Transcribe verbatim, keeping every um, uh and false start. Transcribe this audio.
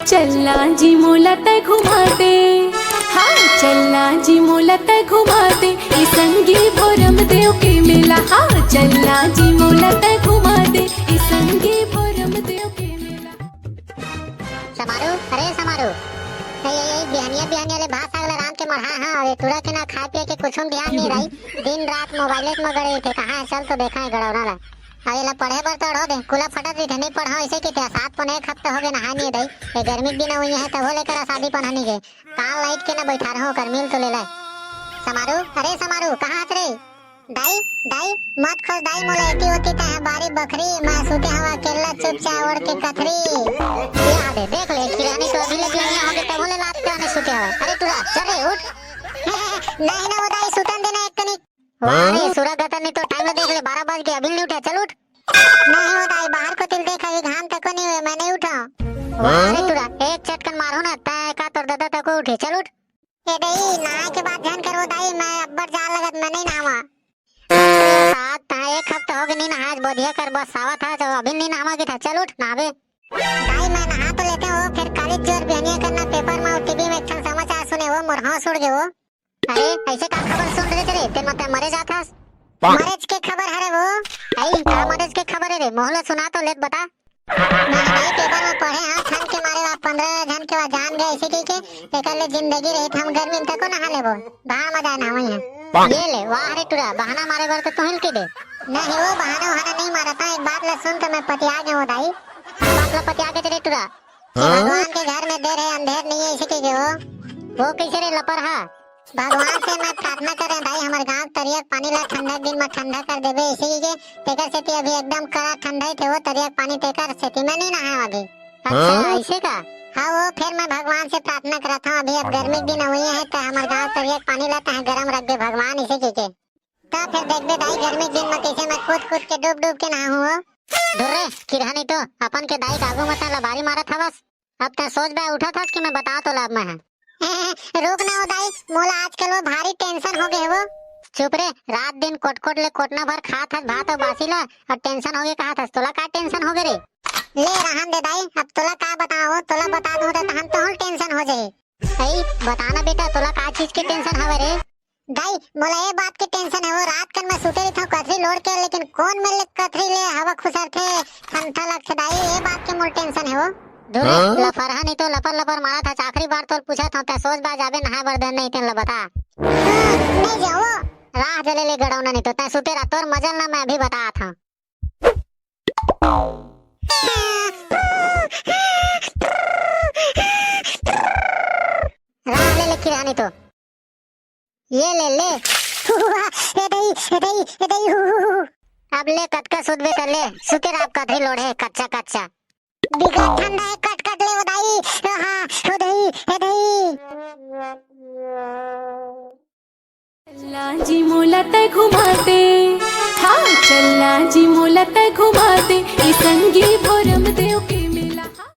चलना जी मोला तै घुमा दे, हाँ चलना जी मोला तै घुमा दे, ए संगी भोरम देव के मेला, हाँ चलना जी मोला तै घुमा दे, ए संगी भोरम देव के मेला। समारू, अरे समारू, ए, ए, ए, बिहनिया बिहनिया ले भात साग ला रांध के मढ़ा, हाँ, अरे टूरा के ना खाए पिए के कुछो में ध्यान नहीं रही, दिन रात मोबाइल में गड़े रहिथे, कहाँ है, चल तो देखा है गड़ौना ला। अब एला पढ़े बर तो अढ़ो दे, कुला फटत रहिथे, नहीं पढ़ा ऐसे की थे, सात पौने एक हफ्ता हो गए नहाए नहीं दाई, ये गर्मी के दिन हुई है, तभो लेकर शादी पढ़ा नहीं गए, काल लाइट के ना बैठा रहो, कर मिल तो ले लाए। समारू, अरे समारू, कहाँ हस रे? दाई, दाई, मत खोज दाई, मोला एती ओती तय बारी बखरी, मैं सुते हवा केला चुपचाप ओढ़ के कथरी। ये आ दे, देख ले, किरानी तो अभी ले बिहनिया हो गए, तभो ले लात के आने सुते हवा। अरे टूरा, चल रे, उठ। नहीं ना वो दाई, सुतन देना एक कनी। वाह रे, सूरज दत्ता नहीं तो टाइम देख ले, बारह बज गए, अभी नहीं उठा, चल उठ। नहीं हो दाई, बाहर को तिल देख, अभी घाम तको नहीं हुए, मैं नहीं उठा। वाह रे टूरा, एक चटकन मारो ना, तय का तोर दादा तको उठे, चल उठ। ए दाई, नहाए के बात झन करो दाई, मैं अब्बड़ जाड़ लगत, मैं नहीं नहावा। सात, तय एक हफ्ता हो गए नहीं नहाए, बोधिया कर बस सावा था, जो अभी नहीं नहावा की था, चल उठ, नहावे। दाई, मैं नहा तो लेते हो, फिर काली जोर बिहनिया करना, पेपर में और टीवी में एक ठन समाचार सुने हो, मोर होश उड़ गए हो। अरे, ऐसे का खबर सुन रहे थे रे? ते मत मरे जात हस। मरेज के खबर हरे वो। आई, का मरेज के खबर है रे? मोहला सुना तो लेत बता। मैं भाई पेपर में पढ़े हाँ, ठंड के मारे वा पंद्रह झन के वा जान गए, ऐसे की के, एकर ले जिंदगी रही, हम गर्मी में तको नहा लेबो। बाहर मजा ना हुई है। ये ले, वाह रे टूरा, बहाना मारे बर तो तुहिल के दे। नहीं वो बहाना वहाना नहीं मारा था, एक बात ला सुन तो मैं पतिया गया हूँ दाई। बात ला पतिया के तेरे टूरा। कि भगवान के घर में देर है, अंधेर नहीं है, ऐसे की के वो। वो कैसे रे लपर हा? भगवान से मैं प्रार्थना करे दाई, हमर गांव तरिया के पानी ला ठंडा के दिन में ठंडा कर देबे, इसी के तेकर सेती अभी एकदम कड़ा ठंडा ही थे वो तरिया के पानी, तेकर सेती मैं नहीं नहाया अभी। अच्छा, हाँ? ऐसे का? हाँ, वो फिर मैं भगवान से प्रार्थना करत हूँ, अभी अब गर्मी के दिन हुई है तो हमर गांव तरिया के पानी ला तह गरम रख दे भगवान, इसी की के। तब फिर देखबे दाई, गर्मी के दिन में कैसे मैं कूद कूद के डूब डूब के नहा हूँ। धुर्रे, किरहा नहीं तो अपन के दाई के आगू में तह लबारी मारत हवस। अब तै सोच बे उठत हस कि मैं बता तो लाभ मैं है। रुक ना हो दाई, मोला आजकल वो भारी टेंशन हो गए वो। चुप रे, रात दिन कोटकोट ले कोटना भर खात हस भात और बासी ला और टेंशन हो गए कहा थस, तोला का टेंशन हो गए रे? ले रहन दे दाई, अब तोला का बताओ, तोला बता दूं तो हम तो टेंशन हो जाए। अई, बताना बेटा, तोला का चीज के टेंशन हवे रे? दाई, मोला ये बात के टेंशन है, वो रात कन मैं सुते रहिथंव कथरी लोड़ के, लेकिन कोन मेर ले कथरी ले हवा खुसरथे, ठंडा लगथे दाई, ये बात के मोर टेंशन है वो। धुरे, हाँ? लफरहा नहीं तो लपर लपर मारत हस, आखिरी बार तोर पूछत हंव, तै सोच बा जाबे नहाए बर दे नहीं तेन ल बता। हाँ, नहीं जाओ। राह जले ले गड़ौना नहीं तो, तै सुते रह, तोर मजल ना मैं अभी बतात हंव। राह ले ले किरानी तो। ये ले ले। हुआ, ए दई, ए दई, ए दई, हु, हु, हु, हु। अब ले कतका सुतबे त ले, सुते रह कथरी लोढ़े, कच्चा, कच्चा। बिकट ठंडा है, कट, कट ले ओ दाई। हाँ, ओ दई, ए दई। चलना जी मोला तै घुमा दे, हाँ, चलना जी मोला तै घुमा दे, ए संगी भोरम देव के